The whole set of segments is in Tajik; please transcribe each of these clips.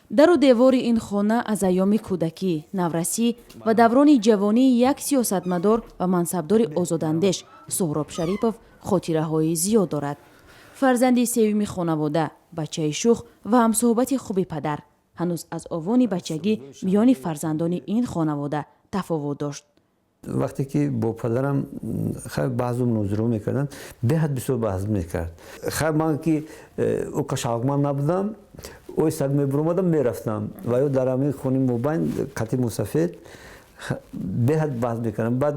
Дару девори ин хона аз айёми кӯдакӣ, наврасӣ ва даврони ҷавонии як сиёсатмадор ва мансабдори озодандеш Суҳроб Шарипов хотираҳои зиёд дорад. Фарзанди сеюми хонавода, бачаи шух ва ҳамсӯҳбати хуби падар, ҳанӯз аз овони бачагӣ миёни фарзандони ин хонавода тафовут дошт. Вақте ки бо падарам хай баъзу мунозираҳо мекарданд, беҳад бисёр баҳс мекард. Хай, ман ки ӯ қашалқманд набудам, ой саг мебуромадам, мерафтам ва ё дар ҳамин хони мобайн қати мусафед беҳад баҳс мекардам. Баъд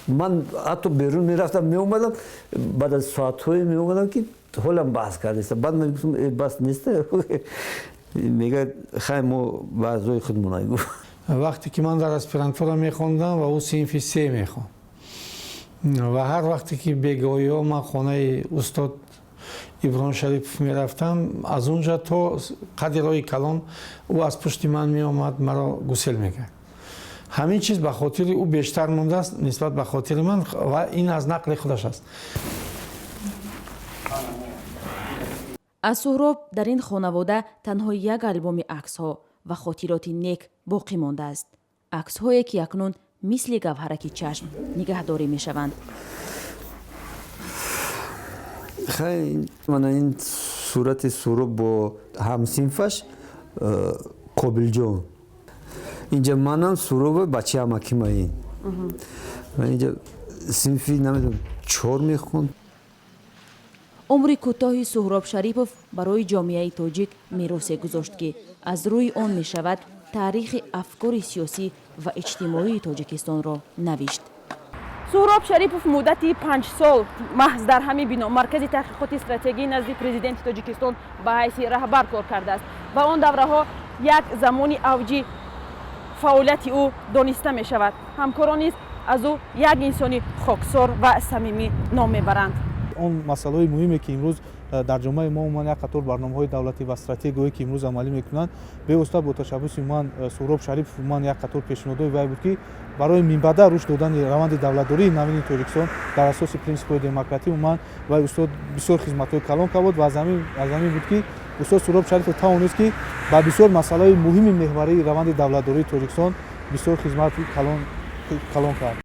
ман ҳатто берун мерафтам, меомадам, баъд аз соатҳое меомадам, ки ҳолам баҳс кардаиста. Баъд ман гуфтам: «Бас неста?» Мегӯяд: «Хай, мо баъзои худмона», гуфт. Вақте ки ман дар аспирантура мехондам ва ӯ синфи се мехонд ва ҳар вақте ки бегоҳиҳо ман хонаи устод Иброҳим Шарипов мерафтам, аз он ҷа то қадри роҳи калон ӯ аз пушти ман меомад, маро гусел мекард. Ҳамин чиз ба хотири ӯ бештар мондааст нисбат ба хотири ман ва ин аз нақли худаш аст. Аз Суҳроб дар ин хонавода танҳо як албоми аксҳо ва хотироти нек боқӣ мондааст, аксҳое ки акнун мисли гавҳараки чашм нигаҳдорӣ мешаванд. Хай, мана ин сурати Суҳроб бо ҳамсинфаш Қобилҷон. Инҷа манам, Суҳроб, бачаи амакима. Ин инҷа синфи, намедонам, чор мехонд. Умри кӯтоҳи Суҳроб Шарипов барои ҷомеаи тоҷик меросе гузошт, ки аз рӯи он мешавад таърихи афкори сиёсӣ ва иҷтимоии Тоҷикистонро навишт. Суҳроб Шарипов муддати 5 сол маҳз дар ҳамин бино, Маркази таҳқиқоти стратегӣ назди Президенти Тоҷикистон, ба ҳайси раҳбар кор кардааст ва он давраҳо як замони авҷи фаъолияти ӯ дониста мешавад. Ҳамкорон низ аз ӯ як инсони хоксор ва самимӣ ном мебаранд. Он масъалаҳои муҳиме, ки имрӯз дар ҷомеаи мо умуман як қатор барномаҳои давлатӣ ва стратегияҳое, ки имрӯз амалӣ мекунанд, бевосита бо ташаббуси умуман Суҳроб Шарипов, умуман як қатор пешниҳодҳои вай буд, ки барои минбаъда рушд додани раванди давлатдории навини Тоҷикистон дар асоси принсипҳои демократӣ умуман вай устод бисёр хизматҳои калон кард. Ва аз ҳамин буд, ки устод Суҳроб Шарипов тавонист, ки ба бисёр масъалаҳои муҳими меҳварии раванди давлатдории Тоҷикистон бисёр хизмати калон кард.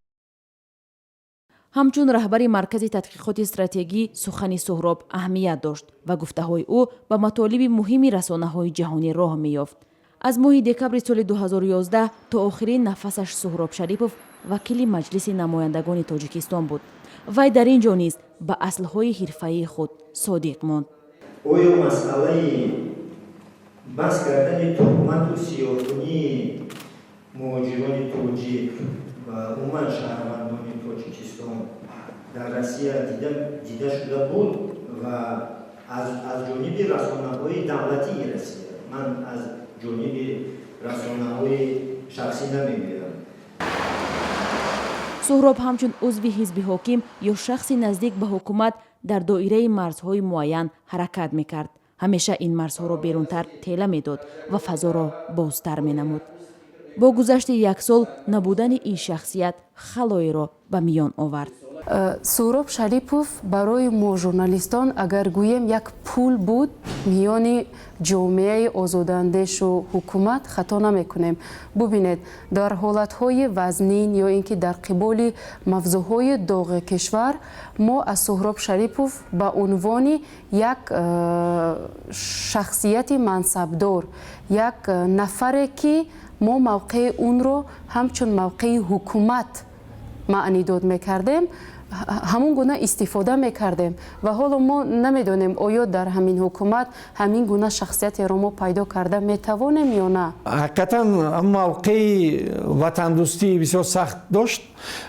Ҳамчун раҳбари Маркази таҳқиқоти стратегӣ сухани Суҳроб аҳамият дошт ва гуфтаҳои ӯ ба матолиби муҳими расонаҳои ҷаҳонӣ роҳ меёфт. Аз моҳи декабри соли 2011 то охирин нафасаш Суҳроб Шарипов вакили Маҷлиси намояндагони Тоҷикистон буд. Вай дар ин ҷо низ ба аслҳои ҳирфаии худ содиқ монд. Оё масъалаи бас кардани туҳмату сиёҳкунии муҳоҷирони тоҷик ва умуман шаҳрвандони Тоҷикистон дар Россия дида шуда буд ва аз ҷониби расонаҳои давлатии Россия, ман аз ҷониби расонаҳои шахсӣ намегӯям? Суҳроб ҳамчун узви ҳизби ҳоким ё шахси наздик ба ҳукумат дар доираи марзҳои муайян ҳаракат мекард. Ҳамеша ин марзҳоро берунтар тела медод ва фазоро бозтар менамуд. Бо гузашти як сол набудани ин шахсият халоеро ба миён овард. Суҳроб Шарипов барои мо, журналистон, агар гӯем, як пул буд миёни ҷомеаи озодандешу ҳукумат, хато намекунем. Бубинед, дар ҳолатҳои вазнин ё ин ки дар қиболи мавзӯъҳои доғи кишвар мо аз Суҳроб Шарипов ба унвони як шахсияти мансабдор, як нафаре, ки мо мавқеи унро ҳамчун мавқеи ҳукумат маънидод мекардем, ҳамон гуна истифода мекардем. Ва ҳоло мо намедонем, оё дар ҳамин ҳукумат ҳамин гуна шахсиятеро мо пайдо карда метавонем ё на. Ҳақиқатан мавқеи ватандӯстӣ бисёр сахт дошт,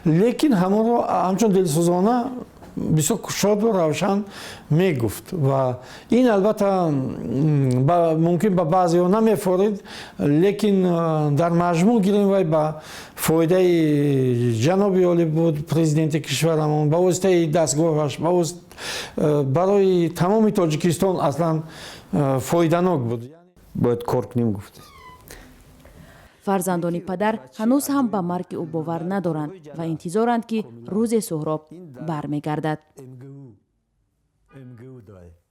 лекин ҳамонро ҳамчун дилсӯзона, бисёр кушоду равшан мегуфт. Ва ин, албатта, мумкин ба баъзеҳо намефорид, лекин дар маҷмӯъ гирем, вай ба фоидаи ҷаноби олӣ буд, президенти кишварамон, ба воситаи дастгоҳаш барои тамоми Тоҷикистон аслан фоиданок буд. Бояд кор кунем, гуфт. Фарзандони падар ҳанӯз ҳам ба марги ӯ бовар надоранд ва интизоранд, ки рӯзе Суҳроб бармегардад.